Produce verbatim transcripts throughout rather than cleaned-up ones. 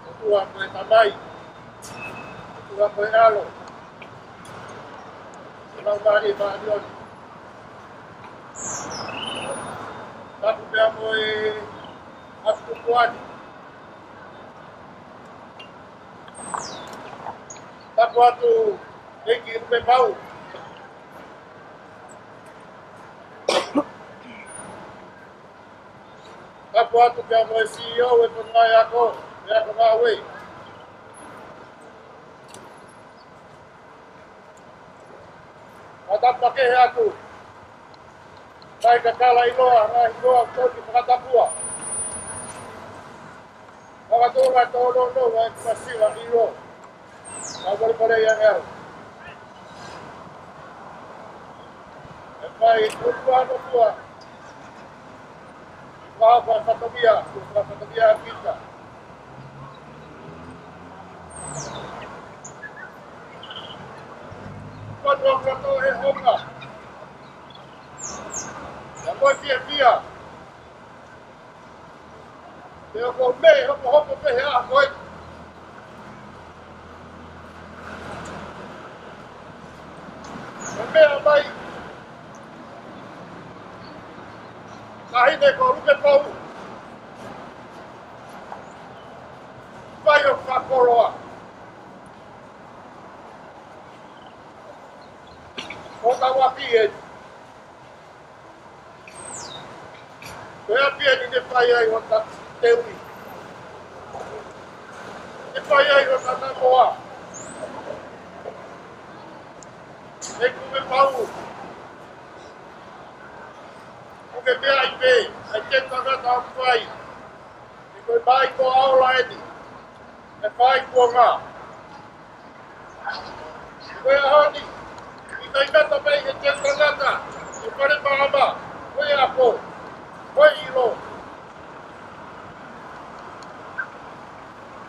ʻOtua ko e Tamai. ʻOtua ko e ʻAlo. Ko e Laumālie Māʻoniʻoni. Tapu pea mo e ʻAfio Kuo Ani. Tapu atu ʻEiki Lupepau. Tapu atu pea mo e C E O e Tonga e ako, e ako ngāue. Ka tapu makehe atu. Kae kakala ʻiloa, ngaahi ʻiloa, toki fakatapua. Fakatō ngaahi tōnounou, ngaahi masiva ʻiloa. Ka molemole ia ngau. ʻE fai ʻOtua no tua. Ka fai fatongia, ka fatongia kita. Ka tua ka tō he honga. Ka moe fiefia. Pea ko e meʻa hopohopo pē he ʻaho ko ē. Ko e meʻa mai. Taʻahine ko Lupepau. Fai ʻo fakakoloa. Ko e tau ʻapi eni. Ko e ʻapi eni ne fai ai hota teuteu. Ne fai ai hota namoa. ʻEiki Lupepau. ʻOku ke meaʻi pē, ʻa e tangata ʻoku fai. He ko e mai ko aola eni. ʻE fai kuonga. Ko e ʻaho ni, ʻikai ngata pē ʻi he tangata, ʻi he fale maama, ko e ako, ko e ʻilo.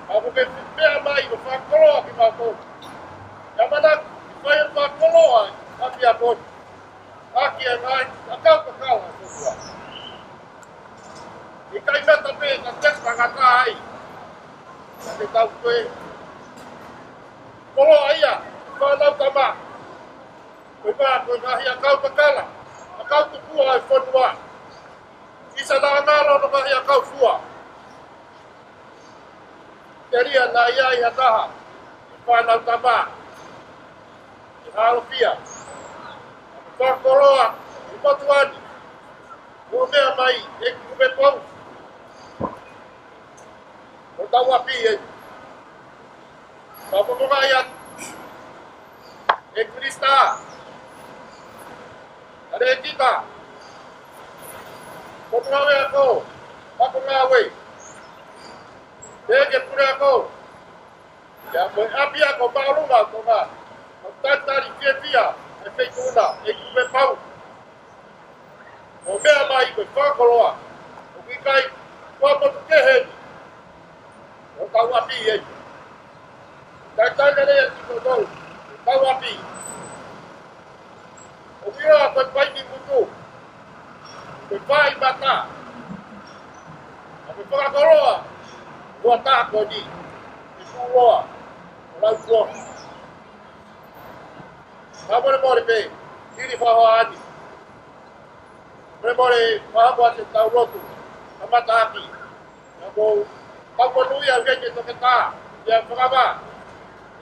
Ka ʻoku ke meʻa mai ʻo fakakoloa kimautolu. ʻAmanaki, fai ʻo fakakoloa ʻa e ʻapiako ni. ʻAki e ngaahi ʻakau kakala ʻo e ʻOtua. ʻIkai ngata pē ʻa e tangata ai. Ka te tau toe koloa ia, fānau tama. Ko e pā ko e ngaahi ʻakau kakala, ʻakau tupua ʻa e fonua. ʻIsa naʻa ngalo ʻo ngaahi ʻakau fua. Telia naʻe ʻi ai ha taha, ʻi he fānau tama, ʻi he ʻalofia, ʻa e fakakoloa, ʻi he motuʻa ni, ʻo meʻa mai, ʻEiki Lupepau, ʻo tau ʻapi eni. Ka momonga ia, ʻe Kulisita, ʻa e kita, ko ngāue ako, ako ngāue, ʻEiki Puleako, ʻa e ʻapiako māʻolunga ʻo Tonga, ʻo tatali fiefia, ʻa e feituʻu na, ʻEiki Lupepau. ʻO meʻa mai ko e fakakoloa, ʻoku ʻikai, ko e motu kehe ni, ʻo tau ʻapi eni. Talitali lelei atu kimoutolu, ʻo tau ʻapi. ʻOku ʻiloa ko e paini mutu, ko e paimata, ʻa e fakakoloa, ua tā ko eni, ʻi Kuloa, ʻo lau kuo. Ka molemole pē, hili fahoa ani. Molemole, mahako atu ʻetau lotu, kamata ʻaki. Ka mou, ka mou nui au ke ke toke tā, ia fakava.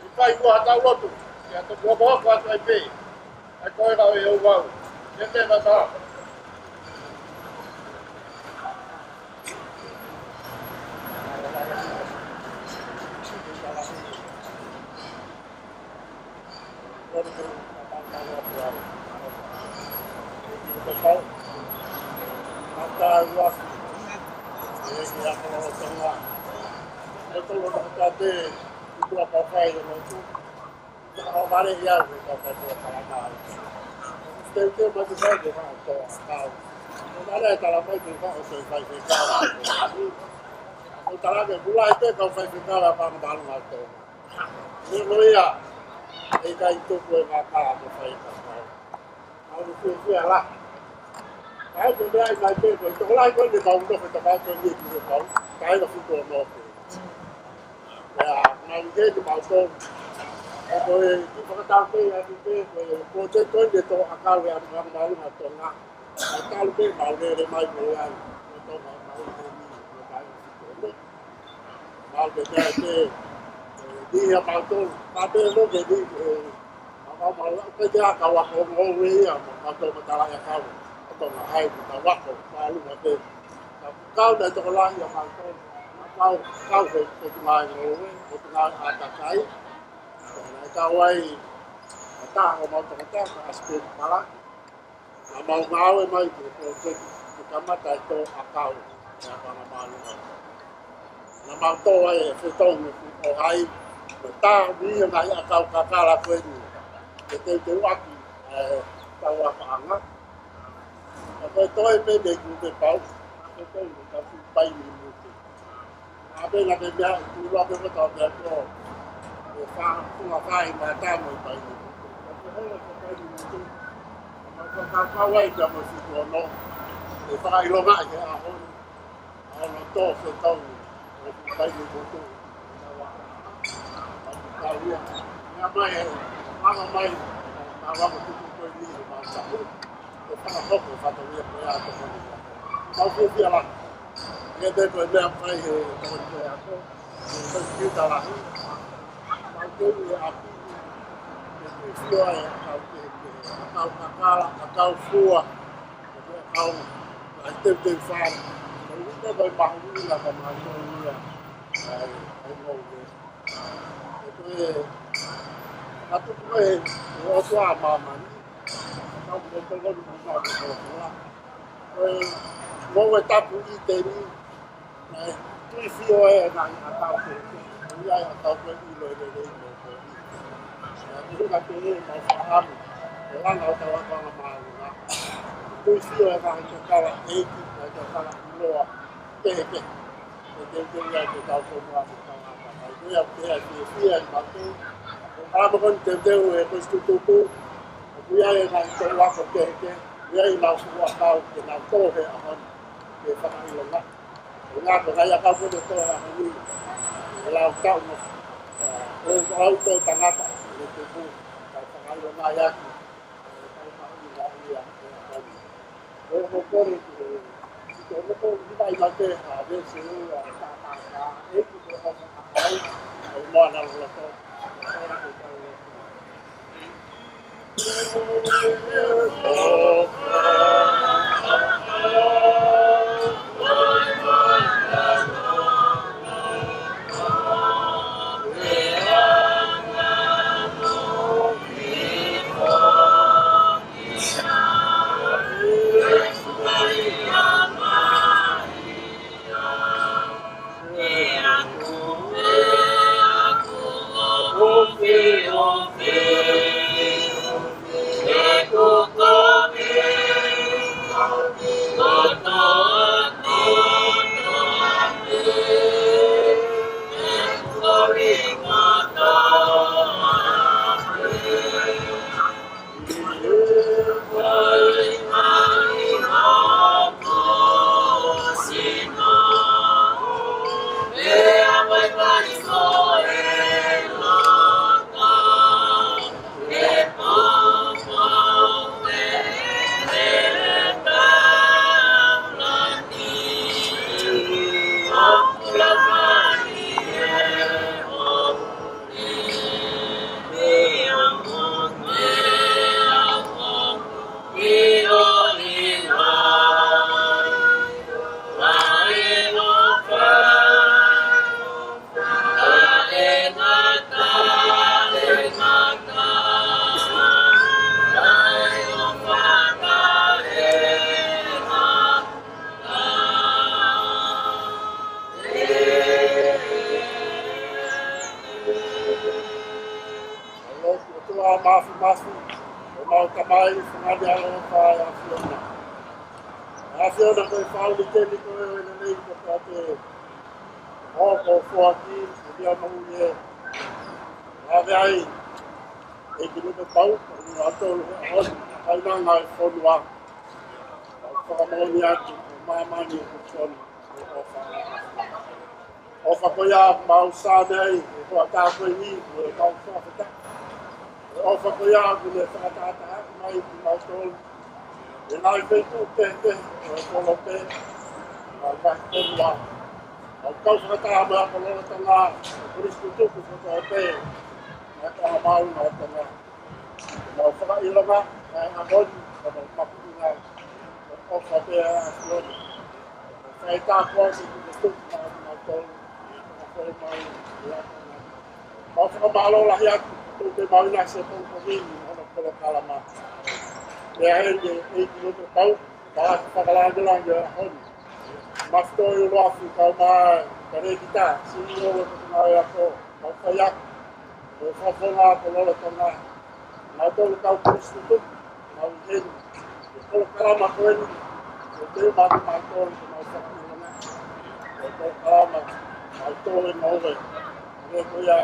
ʻI fai ua ʻetau lotu, ia toki hokohoko atu ai pē. ʻAi ko e ka ʻo e ʻo vau. Ia te mata. Haleluia. ʻE ʻikai tuku e ngata mo fai ka kau. Mau ni fiefia la. ʻA ia ko e meʻa ia mai pē, ko e tokolahi ko eni ʻoku mau nofo he tokolahi ko eni ʻi Tuʻapau, taʻu ʻe fitu ono pē. Pea mau ʻi heni mautolu. Pea ko e kiʻi fakataha pē ʻa ia pē, ko e project ko eni ʻe tō ʻakau ʻe ʻa e Māʻolunga Tonga. Pea talu pē mau lele mai ko ia ai, ko Tonga mau ʻi heni, ko e taʻu ʻe fitu ono. Mau pē pē, pē, ʻe, ʻi he mautolu, ka pē loke ni, ʻe, mau, mau, mau, pē ke ʻakau ako ngoue ia, mau, mau tō matala ia kau, ʻa Tonga ai, mau ako, mau luma pē. Ka kau naʻe tokolahi ʻa mautolu, mau kau he, he Potungāue Ngoue, Potungāue ʻĀtakai, naʻe kau ai, ʻa e taha ʻo mau tokotā, ʻa Speni Palaki, naʻa mau ngāue mai ki he project ke kamata e tō ʻakau ʻe ʻa e Māʻolunga. Naʻa mau tō ai e fetongi ʻo hai, mo e taha mei he ngaahi ʻakau kakala ko eni, ke teuteuʻaki ʻa e tauʻapaʻanga. Ka ko e toe pē mei Tuʻapau, ʻa e fetongi ʻo e tau paini mutu. ʻA pē na ke meʻa, ʻi ʻolunga pē ko e tau meʻa ko e fā, ko e fā ʻi mata mo e paini. Ko e holo ko e paini mutu. Ka ko e kau ai ka mo e fitu ono. ʻE fakaʻilongaʻi he ʻaho ni. ʻA hono tō fetongi ʻo e paini mutu. Ka ia, meʻa mai e, anga mai, na wako tuku ko eni ʻe mau tapu. ʻE fakahoko fatongia ko ia ʻa e tokoni ko ia. Mau fiefia lahi. Ke te ko e meʻa mai he tokoni ko ia ko. Ko e kiuta lahi. Mau teu e ʻapi. ʻE tui fio ai ʻakau kehekehe. ʻAkau kakala, ʻakau fua. ʻAkau, ʻa e teuteu fānau. Ko e ʻuhinga ko e mahuʻinga ka mau teu ia. ʻAi, ʻai mau ke. ʻE ko e, ʻa tuku e, e ʻOtua ʻa māmani. Ka mau ke tokoni mo mau ke tokoni. Ko e, mo e tapu ʻi teni, ʻe tui fio e ngaahi ʻakau ko ē, ʻoku ʻi ai ʻakau ko ē ʻilo e lelei mo e kovi. Naʻe ʻuhinga pē ʻemau fakaʻamu, ʻe langa ʻo tau ʻakau ʻa māʻolunga. Tui fio e ngaahi kakala ʻeiki, ngaahi kakala ʻiloa, kehekehe. ʻE teuteu ai ke tau ko mua ke tau ʻaka. Ka ʻi ko ia pē ʻa e fiefia ʻi mātou. ʻO ʻamu ko eni teuteu e ko e tutuku. ʻOku ʻi ai e ngaahi tō ako kehekehe. ʻI ai ʻemau fuʻu ʻakau ke nau tō he ʻaho ni. Ke fakaʻilonga. ʻE ngā ko e ngaahi ʻakau ko eni ʻe tō he ʻaho ni. ʻE lau tau mo. ʻE, ʻe lau tō tangata. ʻE tuku. Ka fakaʻilonga ia ki. ʻE tau ka ʻi ngā ia. ʻE ʻaho ni. ʻE mo kore ki. ʻE mo kore ki vai mai te. ʻA vesu. ʻA ta ta ta. ʻE ki te ʻo. ʻE mo ana lo to. ʻE ora ko tau. ʻAlo, ʻOtua Māfimafi, ʻemau Tamai, fungani ʻaloʻofa ʻa e ʻAfiona. ʻA e ʻAfiona ko e fāmili ko eni ko e ʻo e lelei ko e pāte. ʻO ko foaki, ko ia mau ie. ʻAve ai, ʻe ki lupe pau, ko ia tolu he ʻaho ni, kainanga e fonua. Fakamoʻoni atu ʻoku māmani ʻoku tonu ʻa e ʻofa. ʻOfa ko ia ʻoku mau sāme ai he hoʻatā ko eni, ʻoku mau fakafetaʻi. ʻOfa ko ia ʻoku ne fakatātā mai kimautolu ʻi he ngaahi feituʻu kehekehe ʻo e kolope, ʻa e vahefonua. ʻOku kau fakataha mo e Ako Lolotonga, ʻa e Kolisi Tutuki kotoa pē ʻa e Tonga Maʻu mo Tonga. Mau fakaʻilonga ʻa e ʻaho ni, ka mau mahuʻinga ʻofa pē ʻa e ʻAfiona. Fai tāpuaki ki he tuku maʻa kimautolu, ka fai mai ʻi he ʻaho ni. Mau fakamālō lahi atu, tuku ke mau ʻinasi he pongipongi ni ʻi hono polokalama. Pea ʻe ʻEiki Lotopau, ka fakalāngilangi ʻa e ʻaho ni. Mafutoi ʻUluafi kae ʻumaʻā e Kalēkita, CEO ʻo e Potungāue Ako, kau faiako, ʻo e Fakafofonga Ako Lolotonga, kinautolu kau Kolisi Tutuki, kau ʻi heni. Ko e polokalama ko eni, ko e teuteu maʻa kimautolu ke mau fakaʻilonga. Ko e polokalama, mau tō e ngoue, ko e ko ia,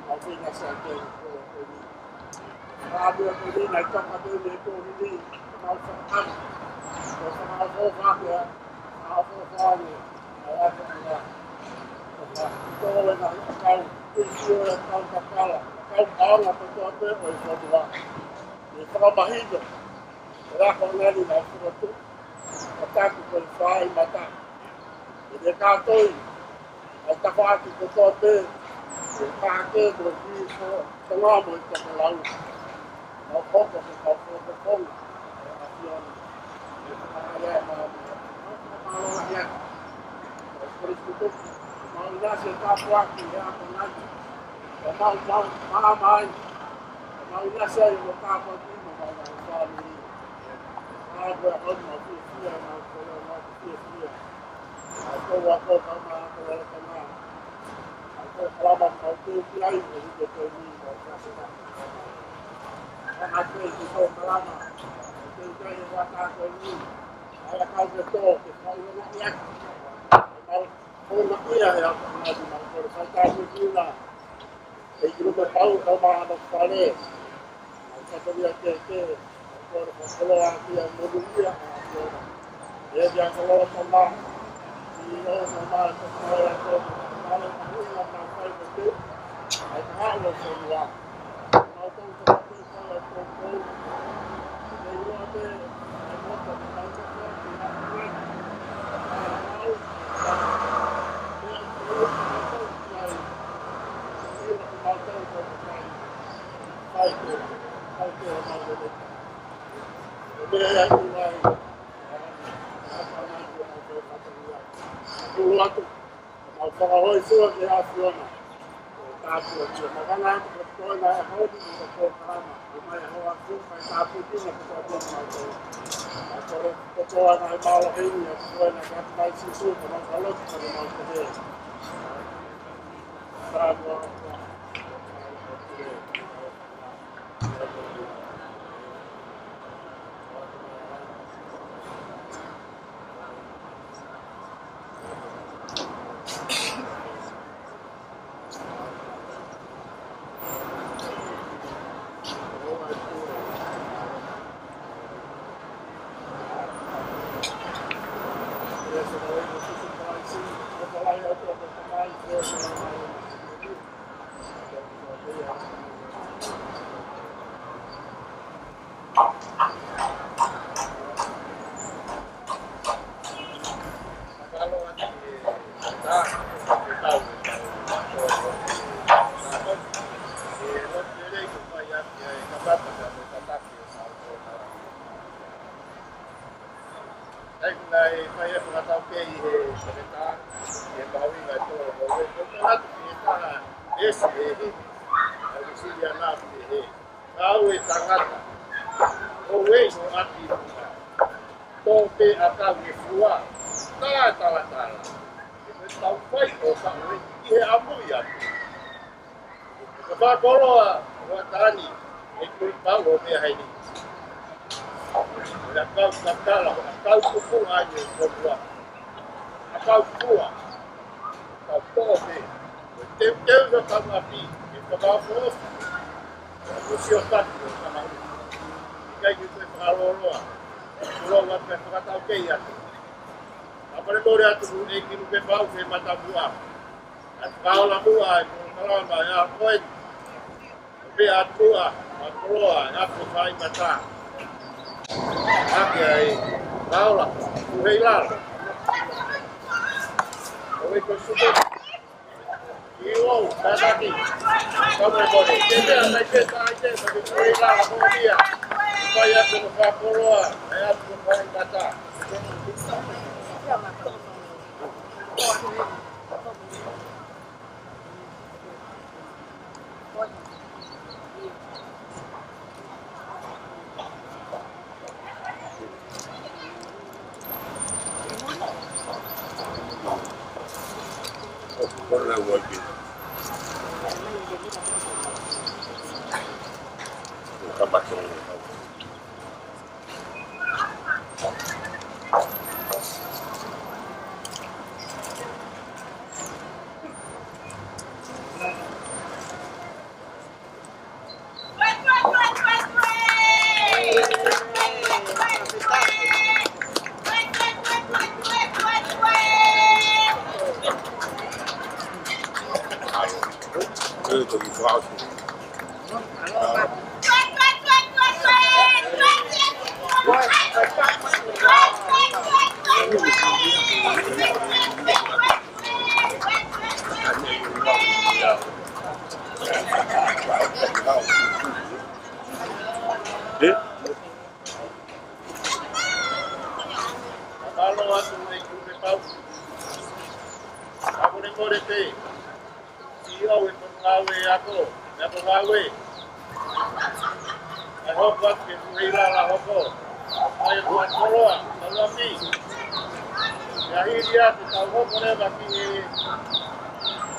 mau feinga sa ke ko eni. Ka ʻapia ko eni, naʻe toka pē mei ko eni, mau fakaʻamu. Ko e fakaʻofoʻofa pē, fakaʻofoʻofa ni, ʻa e ʻaho ni. Ko e tō e ngaahi ʻakau, ko e sio e ʻakau kakala, ʻakau ʻaonga kotoa pē ʻo e fonua. ʻE fakamahino, ʻe laka ngani na fokotuʻu, ka taki ko e fai mata. ʻE te kātoi, ʻa e tafaʻaki kotoa pē, ʻe kāke ko e hifo, Tonga mo e Tokelau. Mau hoko ko e kau fakafofonga ʻa e ʻAfiona. ʻE fakamālō atu. Mau ʻinasi he tāpuaki ʻa e ʻaho ni. Ka mau, mau, mau mai. Ka mau ʻinasi ai mo tāpuaki mo mau, mau fāmili. Mau ʻaho ni mau fiefia, mau kole, mau fiefia. Mau kole, mau kole, mau kole, mau kole. Mau kole, mau kole, mau kole, mau kole. Mau kole, mau kole, mau kole. Ai, ʻa kau ke tō, ke fai ʻo na ia. Mau, ʻo na ia, ʻe ʻaho ni mau kole fai tāpuekina. ʻEiki Lotopau, kau maʻa hono fale. Mau katolia ke ke, mau kole fakakoloa ki he monūʻia, ʻa ia. ʻE ia koloa tama. ʻI ʻo na ma to kau ia ko, mau kole, mau kole, mau kole. Ai, ka haʻu ʻo fonua. Mau kole, Mau fakahōifua ki he ʻAfiona. Ko e tāpuaki ʻo e makana atu ko e koe na e honi mo e polokalama. Ko mai e hoa atu, mai tāpuekina ko e tāpuaki mau tō. Mau tō ko e koe na e mālohi ni, ko e koe na ka mai Sīsū, ko mau kalotu, ko mau tō. Tāpuaki. Ai, naʻe fai e fakataukei ʻi he Senetā, ʻi he mahuʻinga ʻo e tō ʻo e ngoue. Ko e manatu ki he taha ʻe ʻesi ʻe he, ʻa e Uēsiliana ʻi he, kau e tangata, ʻo e ʻi hoʻo ʻapi, tō pē ʻakau ʻi he fua, tā talatala. ʻE ko e tau fai ʻo ka ʻoe ʻi he ʻamu ia. Ka fakakoloa ʻa Tani, ʻe kui pau ʻo meʻa heni. ʻE ʻakau kakala, ʻakau kuku ai e kōpua. ʻAkau fua, ʻakau pō pē. Teuteu ʻa e kau ʻapi, ʻe kau fō. ʻO sio fatu ʻo kama. ʻIkai ke toe fakalōloa. Kulo ua pe fakatau kei atu. Fakamolemole atu ʻEiki Lupepau ke matamuʻa. ʻA e fakaola muʻa e polokalama ʻa e ʻaho ko eni. Pea atu ʻa Makoloa, ʻa Fakaimata. ʻAki ai, Laola, Kuheilala. ʻOi ko suke. Iwo, tataki. Kamoe kore. Ke mea, mai ke ta, ai ke, mai ke Kuheilala, ko ia. Fai atu ko Makoloa, ʻa Fakaimata. Mālō atu ʻEiki Lupepau. Fakamolemole pē. Siʻi ʻoe ko ngāue ako, ʻa e ako ngāue. ʻE hoko atu ke Kuheilala hoko. ʻA e ko Makoloa, tau api. ʻIa hili atu tau hoko leva ki he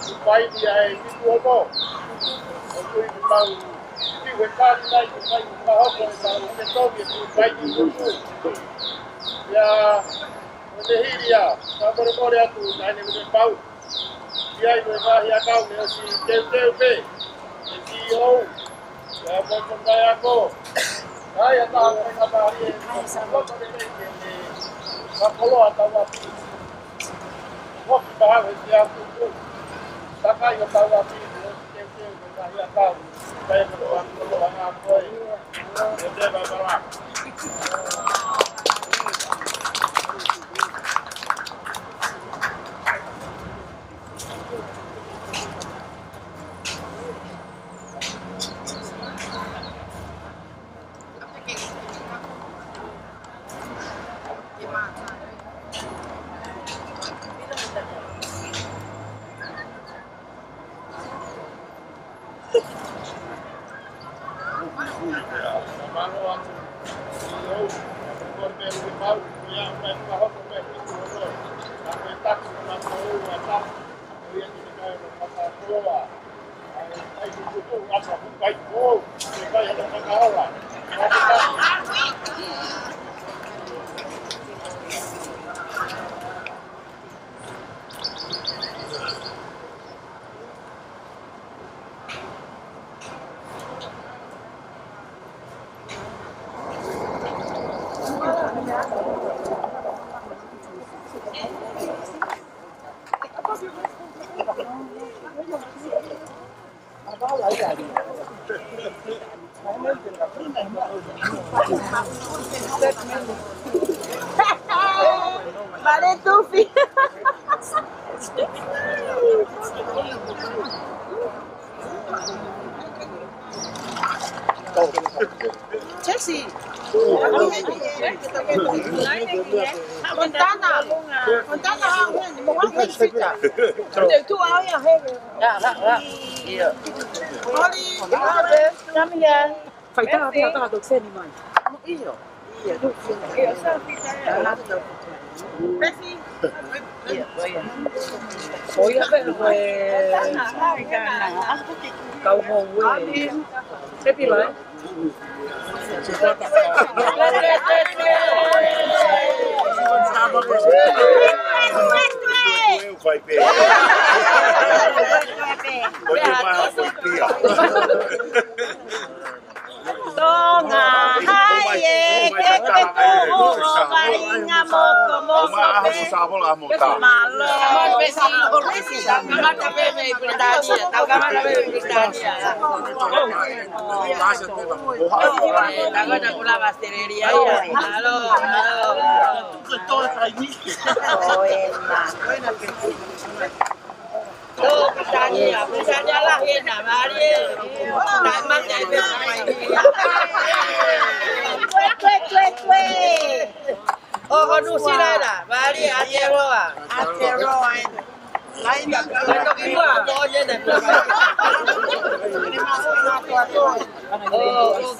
kupaini ʻa e kitu ono. ʻOku ui ko tau kiu he kani nai, ko kai ko ka hoko e tau ke toki e kupaini kutu. ʻIa, ʻo te hili ʻa, fakamolemole atu, taʻane Lupepau. ʻI ai ko e ngaahi ʻakau ne ʻosi teuteu pē. E CEO. ʻIa mo e kau ako. ʻAi ʻa taha ko e ngata ʻi he. Loto ke te ke ne. Makoloa tau api. Moki paha he te aku ku. Takai ʻo tau api. Ne ʻosi teuteu ko e ngaahi ʻakau. Kai ko e Makoloa ngā koe. Ko te mamalā. Vale, Tufi. Jesse. Montana. Montana, how many? Mo one fifty. Two hours ahead. Oli, come here. Fai taha pē, taha toki seni mai. ʻIo. ʻIo, ʻio, sa fita. ʻIo, ʻio. ʻIo, ʻio. ʻO ia pē ko e kau hou ē. Happy life. Tonga, hai ē, ke Mālō. Mālō. Kamata pē mei Pilitānia. Tau kamata pē mei Pilitānia. Ē, tau kamata ko lava Australia ia. Mālō, mālō. Tō Pilitānia, Pilitānia lahi ena, mālie. Tau mate ai pē mai. Tue, tue, tue, tue. ʻO, ʻo Nuʻusila ena, mālie, Aotearoa. Aotearoa ena. Laina. Ko e toki mua, ko ʻene. ʻO,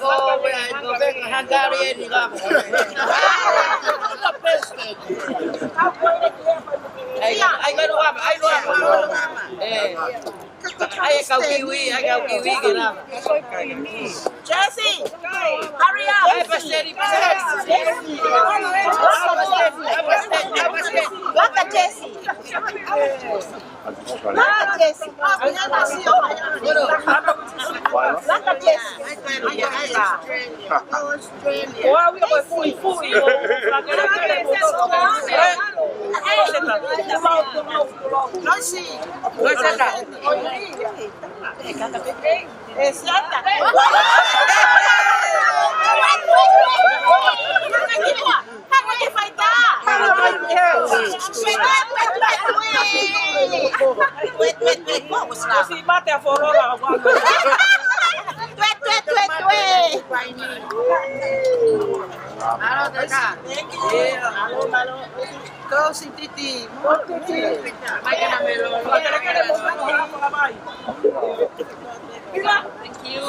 ʻo, ko e, ko e, ko e Hungarian ni lava. ʻAi, ʻai, ʻai, ʻai, ʻai, ʻai. ʻAi, kau kiwi, ʻai, kau kiwi ke lava. Jesse, hurry up. ʻAi, paseli, paseli. Laka, Jesse. Laka, Jesse. Laka, Jesse. Australia. Australia. Thank you. Mālō, mālō. Titi. Thank you.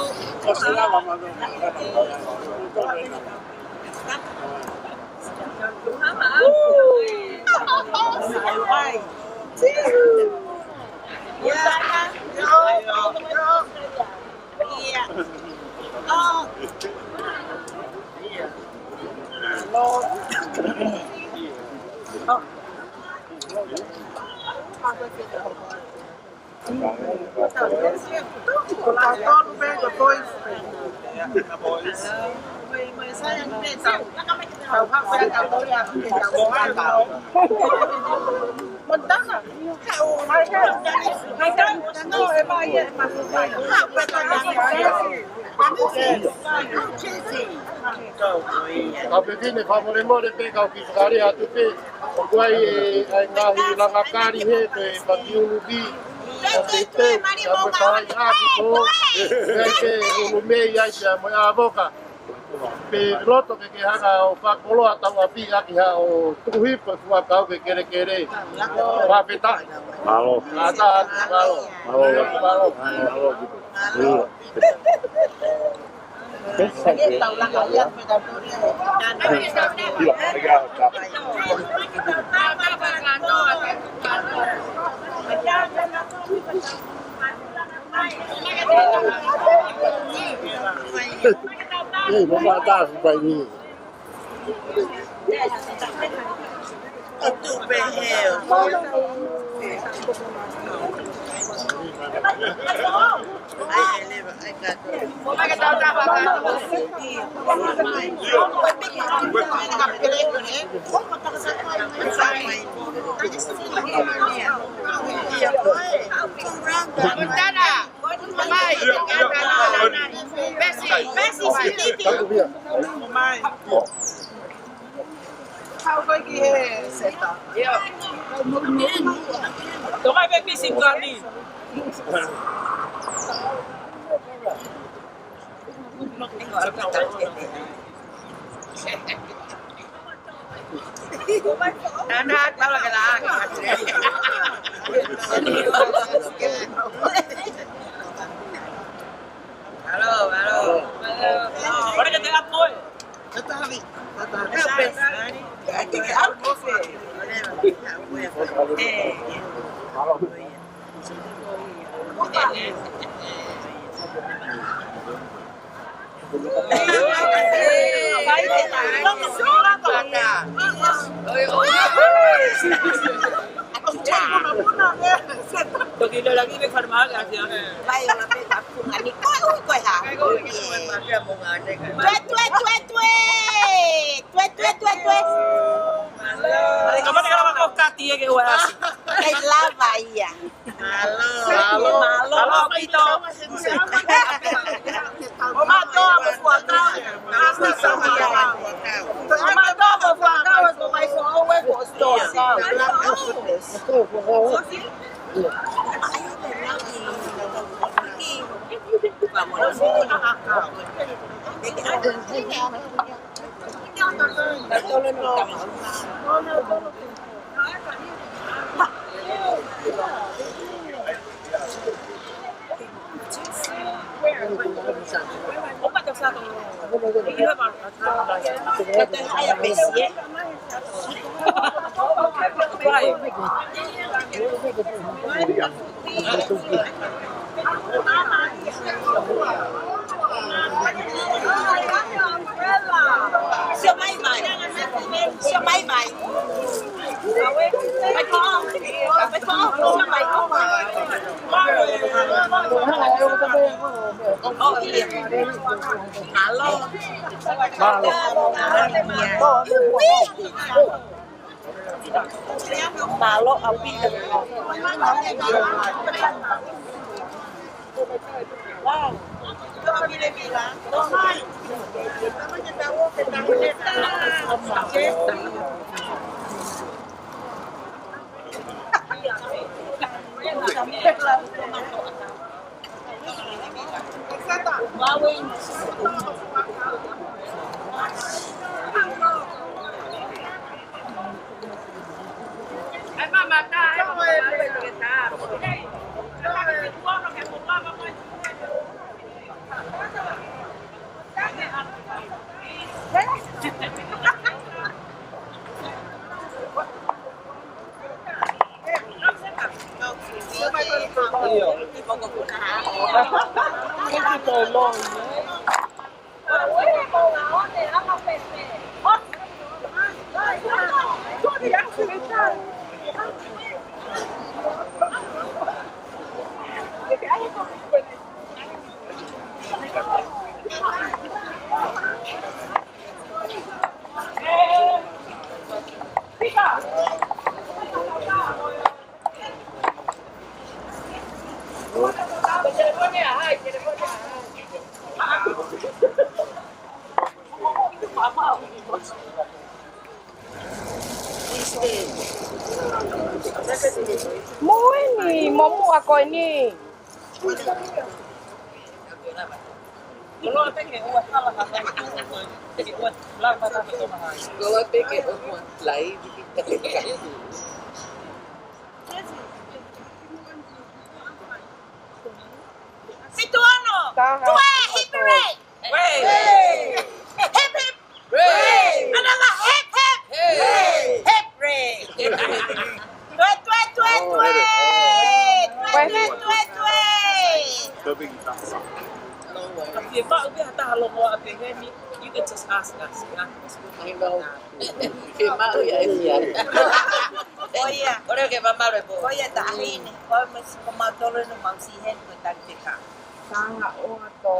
Kapetini, fakamolemole pē kau kiʻi fakalea atu pē. ʻOku ʻi ai e, ʻa e ngaahi langa kali he, pē paki ulu ki, ʻa e teu, ʻa e mo e kahaʻi ʻaki ko, ʻi ai pē ulu mei ai pea mo e ʻāvoka. Pea loto ke ke hanga ʻo fakakoloa tau ʻapi ʻaki haʻo tukuhipo e fuakau ke kelekele. Fakafetaʻi. Mālō. Kātaki, mālō. Mālō. Mālō. Mālō. Mālō. Ei, mama, tā, pai ni. Atu pē heo. Ai, ai, leva, ai, kato. Ia, koe. Montana. Mai. Pesi, pesi, sikiti. Mai. Kau koe ki he seta. Ia. Toka pē pisi kani. Nana, kau lagi lah. Halo, halo. Halo. Mana kita apa, oi? Tatavi. Tatavi. Ake ke au kofe. Eh. Toki lelaki me farmaaga asia. Vai, ʻo la pe ka punga ni koe, ui koe ha. Tue, tue, tue, tue. Mālō. Mālō. Mālō. Mālō. Mālō. Mālō. Mālō ʻaupito. Moʻoni, moʻoni ko eni. Fitu ono. Taha. Tue, hip hooray. Hip hip. Hooray. Another hip hip. Hooray. Hip hooray. Tue, tue, tue, tue. Tue, tue, tue, tue. Ka ʻoku fiemaʻu pē ha taha longoaʻa pehē ni, you can just ask us. I know. Fiemaʻu ia e fia. ʻIo. ʻOku ke mamalu e pō. ʻIo, taʻahine. Ko e mesi ko mautolu no mau si hen ko tali te ka. Sanga o ato.